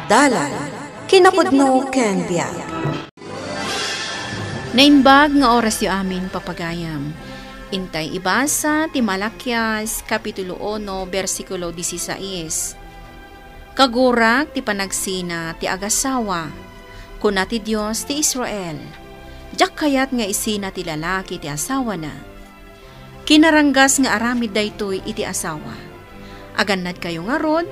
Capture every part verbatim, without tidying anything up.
Dalan, kinapudno ken biag. Naimbag nga orasyo amin, papagayam. Intay ibasa ti Malakias, Kapitulo uno, bersikulo dieciséis. Kagurak ti panagsina ti agasawa. Kuna ti Dios ti Israel, "Diak kayat nga isina ti lalaki ti asawana." Kinaranggas nga aramid daytoy iti asawa. Agannadkayo ngarud,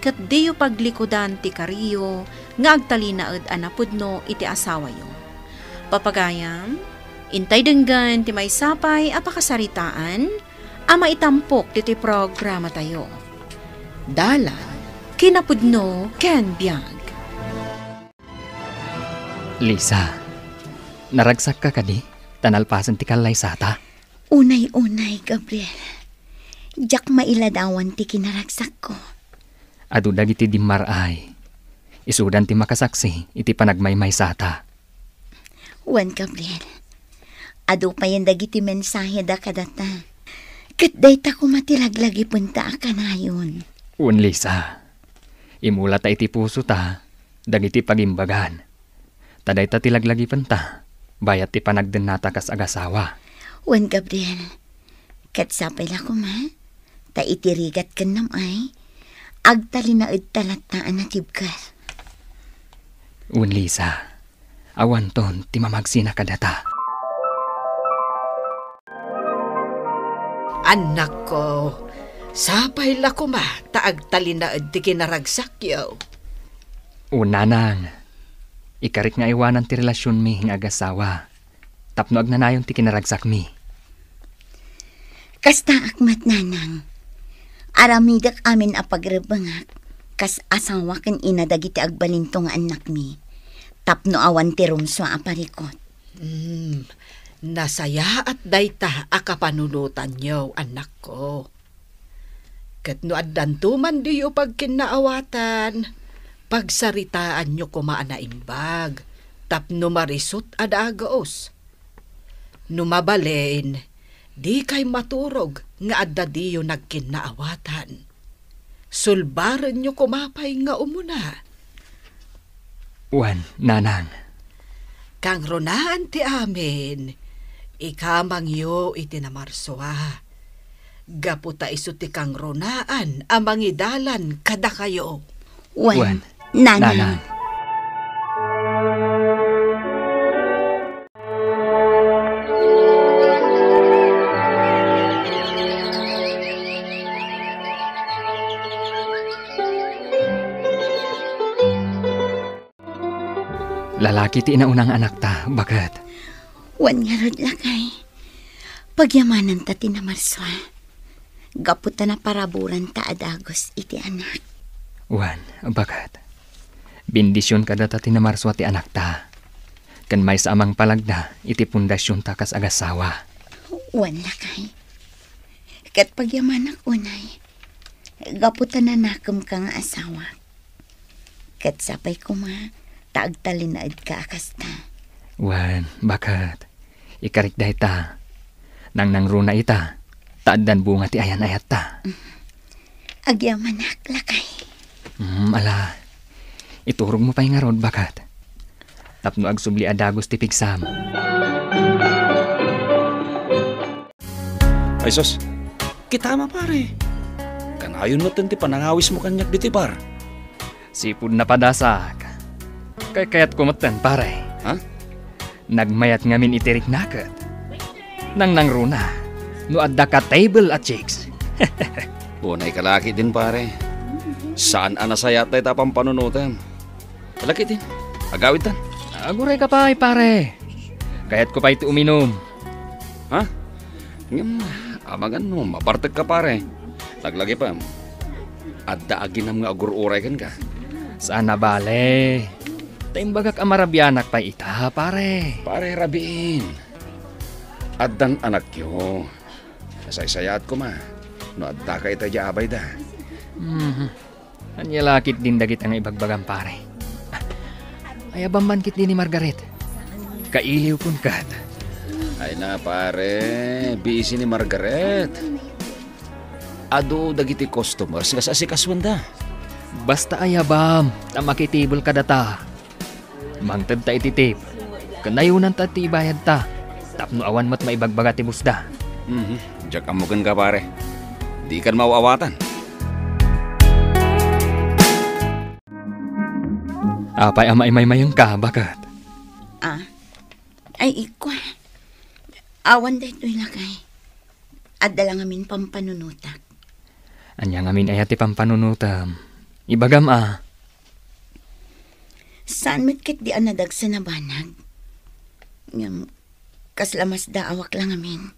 ket diyo paglikudan ti kariyo nga agtalinaed a napudno iti asawayo. Papagayam, intay denggen ti maysa pay a pakasaritaan a maitampok ditoy programatayo. Dalan, kinapudno, ken biag. Lisa, naragsakka kadi ta nalpasen ti kallaysata? Unay-unay, Gabriel. Diak mailadawan ti kinaragsakko. Adu dagiti dimmar-ay. Isudan ti makasaksi iti panagmaymaysata. Wen, Gabriel. Adu payen dagiti mensaheda kadata. Ket dayta koma ti laglagipenta a kanayon. Wen, Lisa. Imulata iti pusota dagiti pagimbagan. Ta dayta ti laglagipenta, bayat ti panagdennata kas agasawa. Wen, Gabriel, ket sapay la koma, ta iti rigat ken nam-ay, agtalinaedta latta a natibker. Wen, Lisa, awanton ti mamagsina kadata. Annakko, sapay la koma ta agtalinaed ti kinaragsakyo. O, nanang, ikarik nga aywanan ti relasionmi nga agasawa tapno agnanayon ti kinaragsakmi. Kastaak met, nanang. Aramidek amin a pagrebbengak kas asawa ken ina dagiti agbalinto nga annakmi tapno awan ti rumsua a parikut. Hmm, nasayaat dayta a kapanunotanyo, annakko. Ket no addanto man diyo pagkinnaawatan, pagsaritaanyo koma a naimbag tapno marisut a dagus. No mabalin, dikay maturog nga adda diyo nagkinnaawatan. Sulbarenyo koma pay nga umuna. Wen, nanang. Kangrunaan ti amin, ikamangyo iti namarsua. Gapu ta isu ti kangrunaan a mangidalan kadakayo. Wen, wen, nanang. Nanang. Lalaki ti inauna nga anakta, baket? Wen ngarud, lakay. Pagyamananta ti namarsua. Gapu ta naparaburanta a dagus iti anak. Wen, baket. Bendision kadata ti namarsua ti anakta. Ken maysa a mangpalagda iti pundasionta kas agasawa. Wen, lakay. Ket pagyamanak unay. Gapu ta nanakemka nga asawak. Ket sapay koma ta agtalinaedka a kasta. Wen, baket. Ikarik dayta. Nangnangruna ita, ta addan bunga ti ayan-ayatta. Agyamanak, lakay. Mm, ala. Iturogmo pay ngarud, baket. Tapno agsubli a dagus ti pigsam. Ay sus, kitama, pare. Kanayon met ti panangawismo kaniak ditoy bar. Sipud napadasak. Kaykayatko metten, pare. Ha? Nagmayat ngamin iti riknaket. Nangnangruna, no adda ka table a chicks. Unay ka laki din, pare. Saan a nasayaat dayta a pampanunotem. Ala ketdin, agawidtan. Agurayka pay, pare. Kayatko pay ti uminum. Ha? Ngem, amangan no, mabartekka, pare. Laglagipem. Adda aginam nga agur-uray kenka. Saan a bale. Ta imbagak a marabianak pay ita, pare. Pare, rabiin. Addan anakyo. Nasaysayaat koma no addaka ita idiay abayda. Mhm. Ania la ketdin dagita nga ibagbagam, pare? Ayabam man ketdi ni Margaret. Kailiwkon ket. Ay na, pare, busy ni Margaret. Adu dagiti customers nga saasikasuenda. Basta ayabam, ta makitibel kadata. Mangted ta iti tip. Ken ayunan ta ti ibayad ta. Tapno awan met maibagbaga ti busda. Mhm. Diak ammo kenka, pare. Dikan maaw-awatan. Apay a maimaymayengka, baket? Ah, ay, ikwa. Awan daytoy, lakay. Adda la ngamin pampanunotak. Ania ngamin aya ti pampanunotam? Ibagam a. Saan met ketdi a nadagsen a banag. Ngem, kasla masdaawak la ngamin.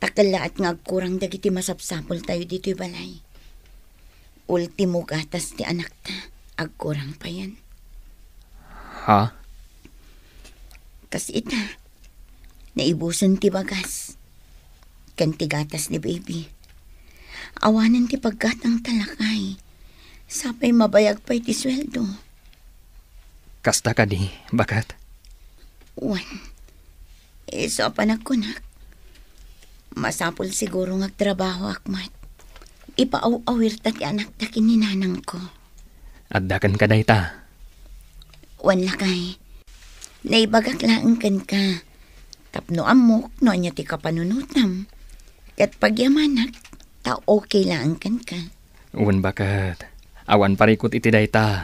Ta kellaat nga agkurang dagiti masapsapultayo ditoy balay. Ultimo gatas ti anakta, agkurang payen. Ha? Kas ita, naibusen ti bagas ken ti gatas ni baby. Awanen ti paggatangta, lakay. Sapay mabayag pay ti sueldo. Kasta kadi, baket? Wen, isu a panagkunak, masapul siguro nga agtrabahoak met. Ipaaw-awirta ti anakta ken ni nanangko. Adda kenka dayta? Wen, lakay. Naibagak laeng kenka. Tapno ammok no ania ti kapanunotam. Ket pagyamanak, ta okay laeng kenka. Wen, baket. Awan parikut iti dayta.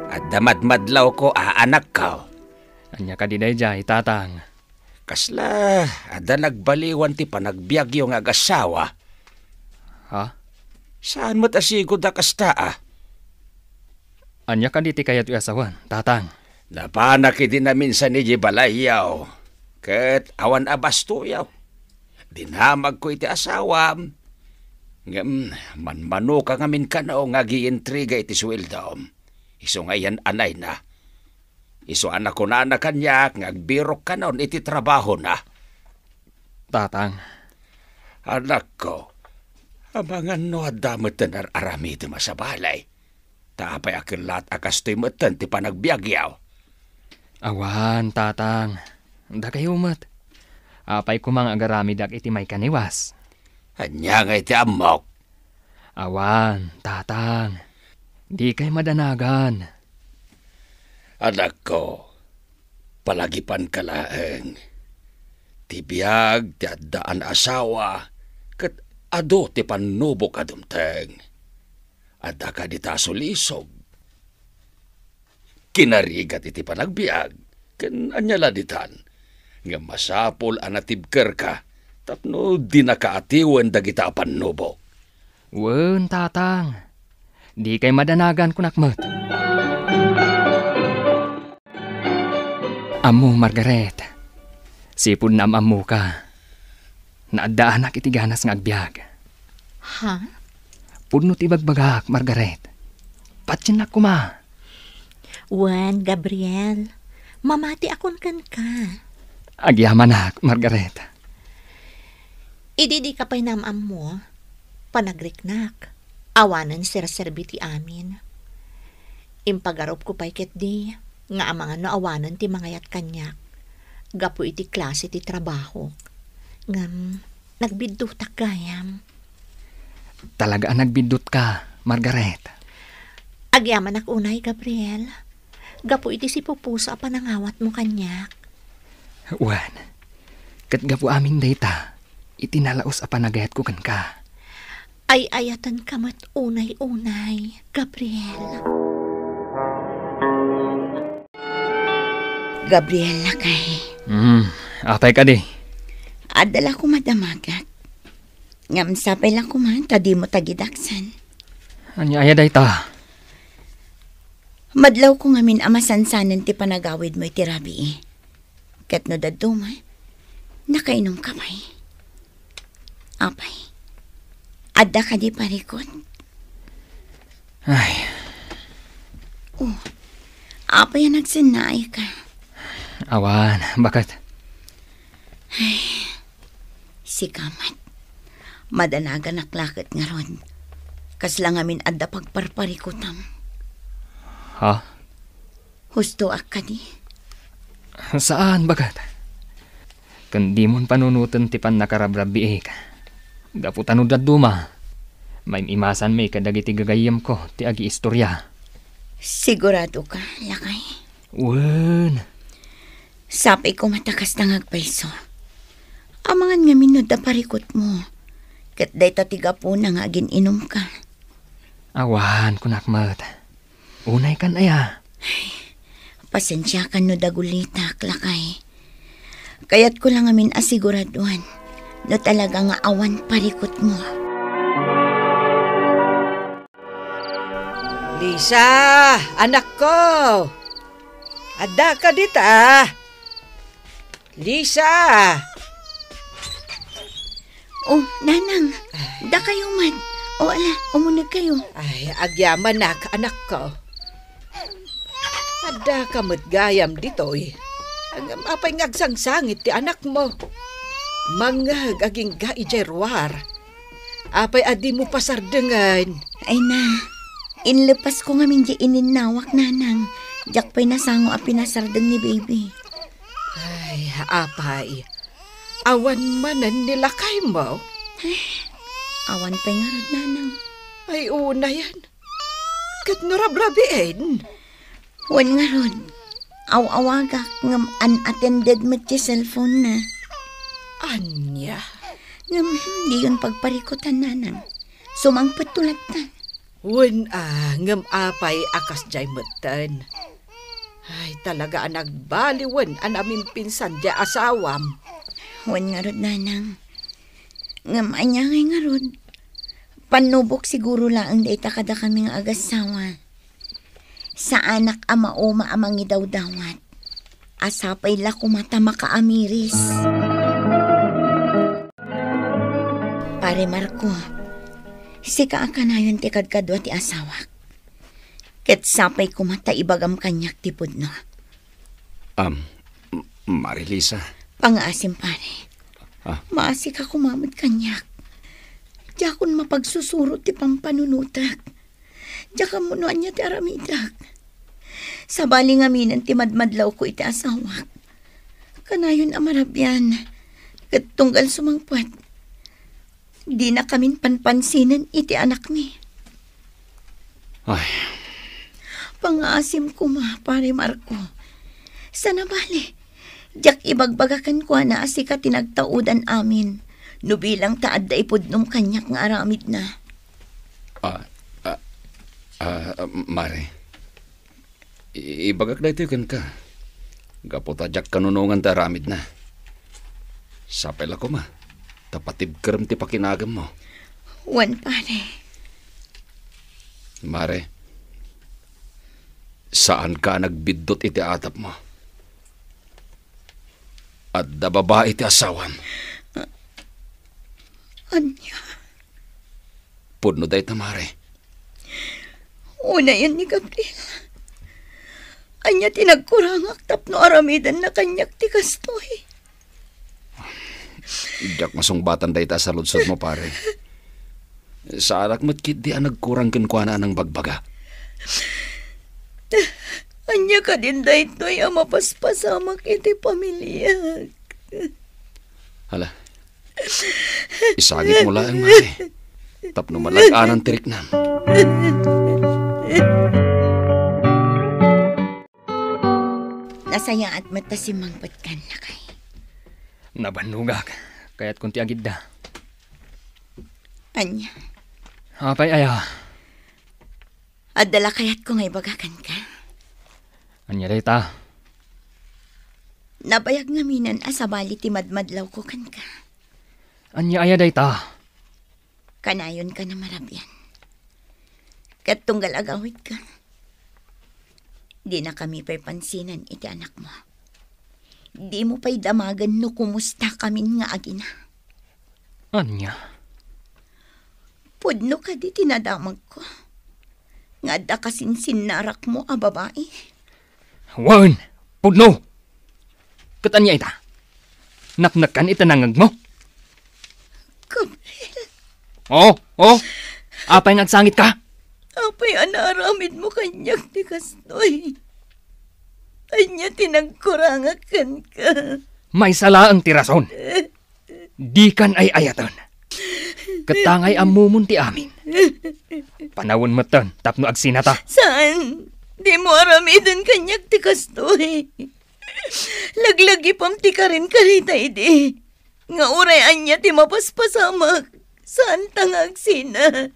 Adda madmadlawko a anakko. Ania kadi daydiay, tatang? Kasla adda nagbaliwan ti panagbiagyo nga agasawa. Ha? Saan met a sigud a kasta a? Ania kadi ti kayatyo a sawen, tatang? Napanak idi naminsan idiay balayyo, ket awan a bastoyo. Dinamagko iti asawam. Ngem manmanoka ngamin kano nga agiintriga iti sueldom. Isu nga iyan anayna. Isu a nakunana kaniak nga agbirok kanon iti trabahona. Tatang. Anakko, amangan no adda met ti ar-aramidem a sabali. Ta apay a kellaat a kastoy metten ti panagbiagyo? Awan, tatang. Dakayo met. Apay koma nga agaramidak iti maikaniwas? Ania ngay ti ammok? Awan, tatang. Dikay madanagan. Anakko, palagipanka laeng. Ti biag ti addaan a asawa, ket adu ti pannubok a dumteng. Adda kadi ta sulisog? Kinarigat iti panagbiag, ken ania la ditan? Ngem masapul a natibkerka tapno dinaka atiwen dagita a pannubok. Wen, tatang. Dikay madanagan, kunak met. Ammo, Margaret, sipud naam-ammoka, naaddaanak iti ganas nga agbiag. Ha? Pudno ti ibagbagak, Margaret. Patiennak koma. Wen, Gabriel, mamatiakon kenka. Agyamanak, Margaret. Idi dika pay naam-ammo, panagriknak. Awanen serserbi ti amin. Impagarupko pay ketdi nga amangan no awanen ti mangayat kaniak gapu iti klase ti trabahok. Ngem nagbiddutak gayam. Talaga a nagbiddutka, Margaret. Agyamanak unay, Gabriel, gapu iti sipupuso a panangawatmo kaniak. Wen, ket gapu amin dayta, iti nalaus a panagayatko kenka. Ay-ayatenka met unay-unay, Gabriel. Gabriel, lakay. Hmm, apay kadi? Adda la koma damagak. Ngem sapay la koma ta dimo tagidaksan. Ania aya dayta? Madlawko ngamin a masansanen ti panagawidmo iti rabii. Ket no dadduma, nakainumka pay? Apay, adda kadi parikut? Ay. Oh, apay a nagsennaayka? Awan, baket? Ay, sika met. Madanaganak la ket ngarud. Kasla ngamin adda pagparparikutam. Ha? Hustoak kadi? Saan, baket? Ken dimon panunoten ti pannakarabbiek. Gapu ta no dadduma, Maim-imasanmi kadagiti gagayyemko ti agiistoria. Sigurado ka, lakay? Wen. Sapay koma ta kasta nga agpayso. Amangan ngamin no adda parikutmo. Ket dayta ti gapuna nga agin-inumka. Awan, kunak met. Unay kan aya? Pasensiakan no dagulitak, lakay. Kayatko la ngamin a siguraduan no talaga nga awan parikutmo. Lisa, anakko! Addaka dita? Lisa! Oh, nanang, dakayo man. O ala, umunegkayo. Ay, agyamanak, anakko. Addaka met gayam ditoy. Ngem apay nga agsangsangit ti anakmo? Mangngeg agingga idiay ruar. Apay a dimo pasardengen? Ay na, inlepasko ngamin diay ininnawak, nanang. Diak pay nasango a pinasardeng ni baby. Ay, apay, awan manen ni lakaymo? Ay, awan pay ngarud, nanang. Ay, unayen. Ket no rabrabiin? Wen ngarud, aw-awagak ngem unattended met ti cellphone na. Ania? Ngem, hmm, diyon pagparikutan, nanang. Sumangpetto latta. Wen a, ngem apay a kasdiay metten? Ay, talaga a nagbaliwen a namimpinsan diay asawam. Wen ngarud, nanang. Ngem ania ngay ngarud? Pannubok siguro laeng dayta kadakami nga agassawa. Saanak a mauma a mangidawdawat. A sapay la koma ta makaamiris. Pare Marco, sika a kanayon ti kadkadua ti asawak. Ket sapay koma ta ibagam kaniak ti pudno. Am, M-, Mare Lisa. Pangaasim, pare. Ah. Maasika koma met kaniak. Diakon mapagsusuro ti pampanunotek. Diak ammo no ania ti aramidek. Sabali ngaminen ti madmadlawko iti asawak. Kanayon a marabian. Ket tunggal sumangpet, dinakamin panpansinen iti anakmi. Ay. Pangaasim koma, Pare Marco. Sana bale, diak ibagbaga kenkuana a sika ti nagtaudan amin, no bilang ta adda ipudnom kaniak nga aramidna. Ah, ah, ah, Mare. I-, ibagak daytoy kenka. Gapu ta diak kanunongan ti aramidna. Sapay la koma ta patibkerem ti pakinagemmo. Wen, pare. Mare, saanka a nagbiddut iti atapmo. Adda babai ti asawam. Ania? Pudno dayta, Mare. Unayen ni Gabriel. Ania ti nagkurangak tapno aramidenna kaniak ti kastoy? Diak masungbatan dayta a saludsodmo, pare. Saanak met ketdi a nagkurang kenkuana a nangbagbaga. Ania kadin daytoy a mapaspasamak iti pamiliak? Hala, isagitmo laeng, Mare, tapno malag-anan ti riknam. Nasayaat met ta simmangpetkan, lakay. Nabannogak. Kayatkon ti agidda. Ania? Apay aya? Adda la kayatko nga ibaga kenka. Ania dayta? Nabayag ngaminen a sabali ti madmadlawko kenka. Ania aya dayta? Kanayonka a marabian. Ket tunggal agawidka, dinakami pay pansinen iti anakmo. Dimo pay damagen no kumustakami nga agina. Ania? Pudno kadi ti nadamagko nga adda kasinsinnarakmo a babai? Wen, pudno! Ket ania ita? Napnekkan iti nangngegmo? Gabriel. Oh, oh. Apay nga agsangitka? Apay a naaramidmo kaniak ti kastoy? Ania ti nagkurangak kenka? Maysa laeng ti rason. Dikan ay-ayaten. Ket ta ngay ammomon ti amin. Panawen metten tapno agsinata. Saan? Dimo aramiden kaniak ti kastoy. Laglagipem ti karin karita idi. Nga uray ania ti mapaspasamak, saanta nga agsina.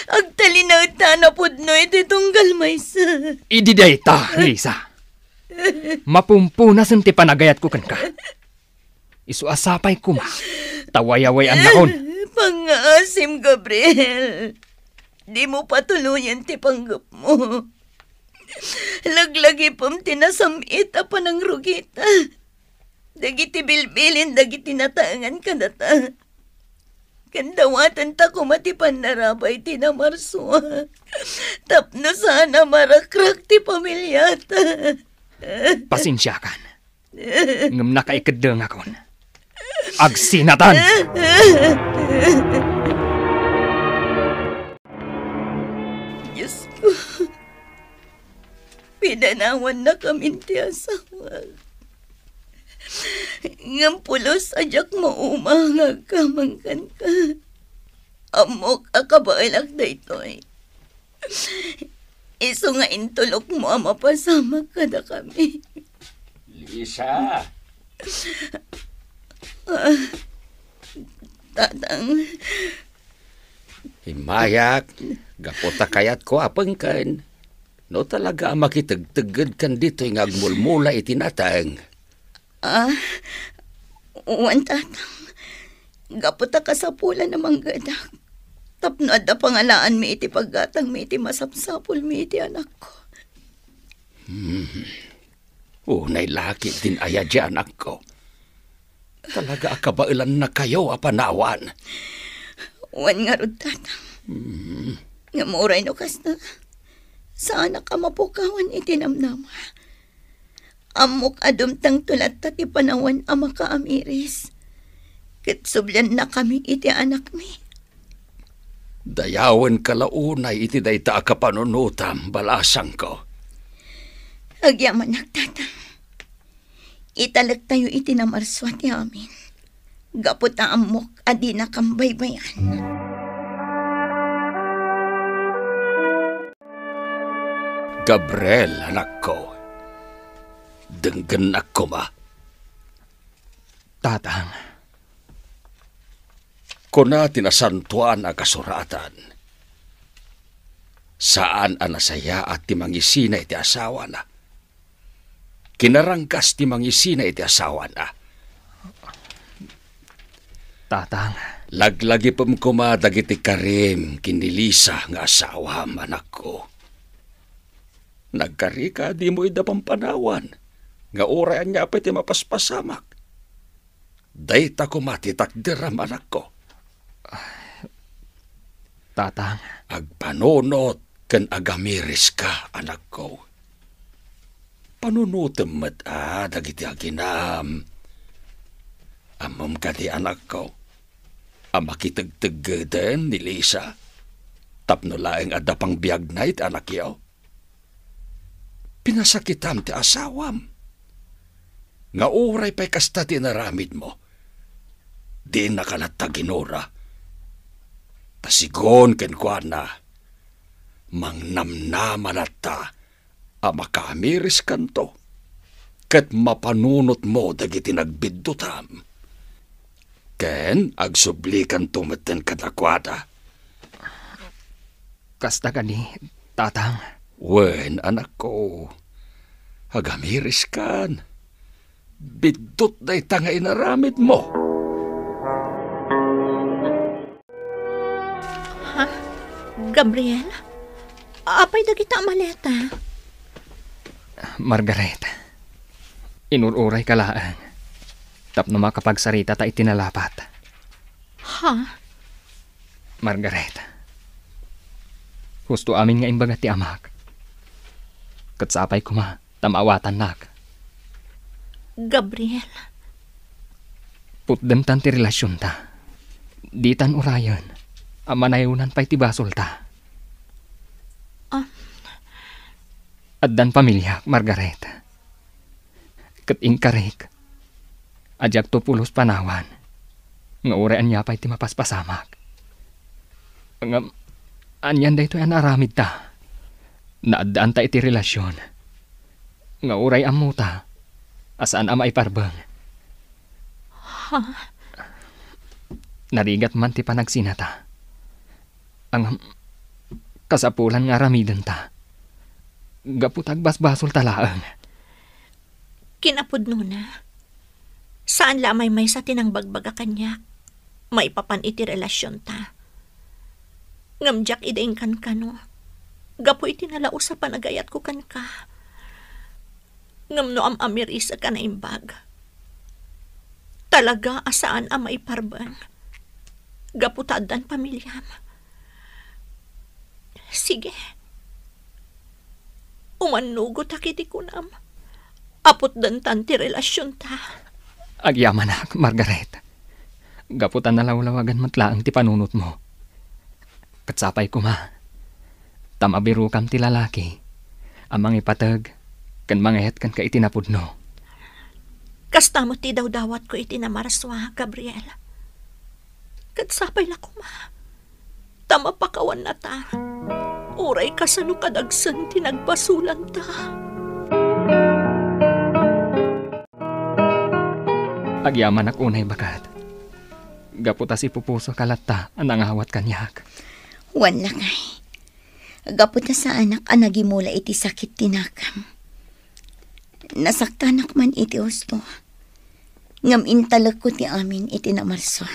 Agtalinaedta a napudno iti tunggal maysa. Idi dayta, Lisa. Mapumpunasen ti panagayatko kenka. Isu a sapay koma, ta wayaway-annakon. Pangngaasim, Gabriel. Dimo patuloyen ti panggepmo. Laglagipem ti nasam-it a panangrugita dagiti bilbilin dagiti nataengan kadata. Ken dawatenta koma ti pannarabay ti namarsua tapno saan a marakrak ti pamiliata. Pasensiakan. Ngem nakaikeddengakon. Agsinatan! Diosko, pinanawannakamin ti asawak. Ngem pulos a diak mauma nga agkamang kenka. Ammok a kabaelak daytoy. Isu nga intulokmo a mapasamak kadakami. Lisa! Ah, Tatang. Immayak, gapu ta kayatko a pengken. No talaga a makitegteggedkan ditoy nga agmulmula iti nateng. Ah, wen, Tatang. Gapu ta kasapulan a manggedak. Tapno adda pangalaanmi iti paggatangmi iti masapsapulmi iti anakko. Hmm. Unay la ketdin aya diay anakko. Talaga a kabaelannakayo a panawan. Wen ngarud, Tatang. Hmm. Ngem uray no kasta, saanak a mapukawan iti namnama. Ammok a dumtengto latta ti panawen a makaamiris ket subliannakami iti anakmi. Dayawenka la unay iti dayta a kapanunotam, balasangko. Agyamanak, Tatang. Italektayo iti namarsua ti amin. Gapu ta ammok a dinakam baybay-an. Gabriel, anakko, denggennak koma. Tatang. Kuna ti Nasantoan a Kasuratan, saan a nasayaat ti mangisina iti asawana. Kinarangkas ti mangisina iti asawana. Tatang. Laglagipem koma dagiti karim ken ni Lisa nga asawam, anakko. Nagkarika a dimo ida pampanawan, nga uray ania pay ti mapaspasamak. Dayta koma ti takderam, anakko. Tatang. Agpanunot ken agamiriska, anakko. Panunotem met a dagiti aginam. Ammom kadi, anakko, a makitegteggeden ni Lisa tapno laeng adda pangbiagna iti anakyo? Pinasakitam ti asawam. Nga uray pay kasta ti inaramidmo, dinaka latta ginura. Ta sigun kenkuana, mangnamnama latta a makaamiriskanto, ket mapanunotmo dagiti nagbiddutam. Ken agsublikanto metten kadakuada. Kasta kadi, Tatang? Wen, anakko. Agamiriskan. Biddut dayta nga inaramidmo. Ha? Gabriel? Apay dagita a maleta? Margaret, inur-urayka laeng tapno makapagsaritata iti nalapat. Ha? Margaret, husto amin nga imbaga ti amak. Ket sapay koma ta maawatannak. Gabriel. Putdemtan ti relasionta. Ditan urayen a manayonan pay ti basolta. Ah. Addan pamiliak, Margaret. Ket inkarik a diakto pulos panawan nga uray ania pay ti mapaspasamak. Ngem, anian daytoy a naaramidta? Naaddaan ta iti relasion nga uray ammota a saan a maiparbeng. Ha? Narigat man ti panagsinata. Ngem, kasapulan nga aramidenta. Gapu ta agbasbasolta laeng. Kinapudnona, saan la a maymaysa ti nangbagbaga kaniak maipapan iti relasionta. Ngem diak idi inkankano, gapu iti nalaus a panagayatko kenka. Ngem no am-amirisek a naimbag, talaga a saan a maiparbeng, gapu ta addan pamiliam. Sige. Umannugotak iti kunam. Aputdentan ti relasionta. Agyamanak, Margaret. Gapu ta nalawlawagan met laeng ti panunotmo. Ket sapay koma ta mabirokam ti lalaki a mangipateg ken mangayat kenka iti napudno. Kasta met ti dawdawatko iti namarsua, Gabriel. Ket sapay la koma ta mapakawannata. Uray kasano kadagsen ti nagbasolanta. Agyamanak unay, baket. Gapu ta sipupusoka latta a nangawat kaniak. Wen, lakay. Gapu ta saanak a nagimula iti sakit ti nakam. Nasaktanak man iti husto. Ngem intalekko ti amin iti namarsua.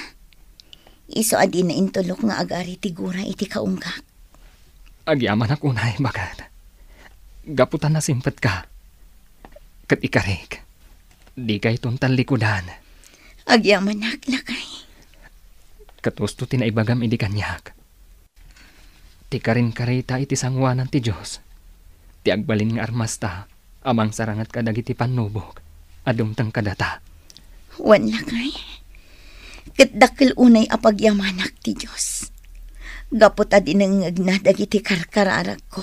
Isu a dina intulok nga agari ti gura iti kaunggak. Agyamanak unay, baket. Gapu ta nasimpetka. Ket ikarik, dikayton tallikudan. Agyamanak, lakay. Ket husto ti naibagam idi kaniak. Ti karinkarita iti sangoanan ti Dios, ti agbalin nga armasta a mangsaranget kadagiti pannubok a dumteng kadata. Wen, lakay. Ket dakkel unay a pagyamanak ti Dios, gapu ta dinengngegna dagiti karkararagko.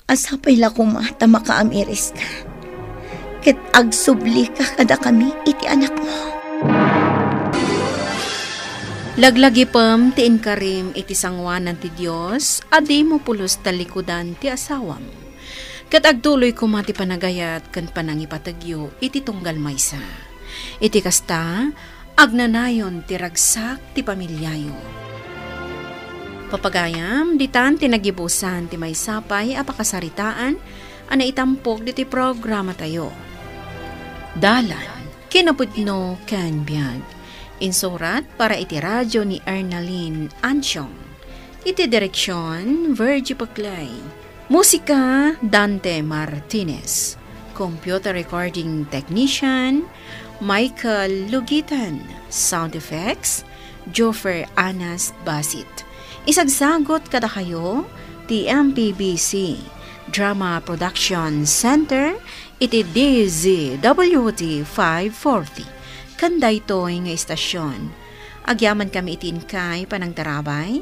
A sapay la koma ta makaamiriska, ket agsublika kadakami iti anakmo. Laglagipem ti inkarim iti sangoanan ti Dios a dimo pulos tallikudan ti asawam. Ket agtuloy koma ti panagayat ken panangipategyo iti tunggal maysa. Iti kasta, agnanayon ti ragsak ti pamiliayo. Papagayam, ditan ti nagibusan ti maysa pay a pakasaritaan a naitampok ditoy programatayo. Dalan, kinapudno ken biag. Insurat para iti radio ni Ernalyn Anchong. Iti direksion, Virgie Paclay. Musika, Dante Martinez. Computer recording technician, Michael Lugitan. Sound effects, Joffer Anas Basit. Isagsagot kadakayo ti M P B C Drama Production Center iti D Z W T five forty. Ken daytoy nga istasyon, agyamankami iti inkay panangtarabay,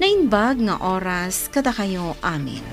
naimbag nga oras kadakayo amin.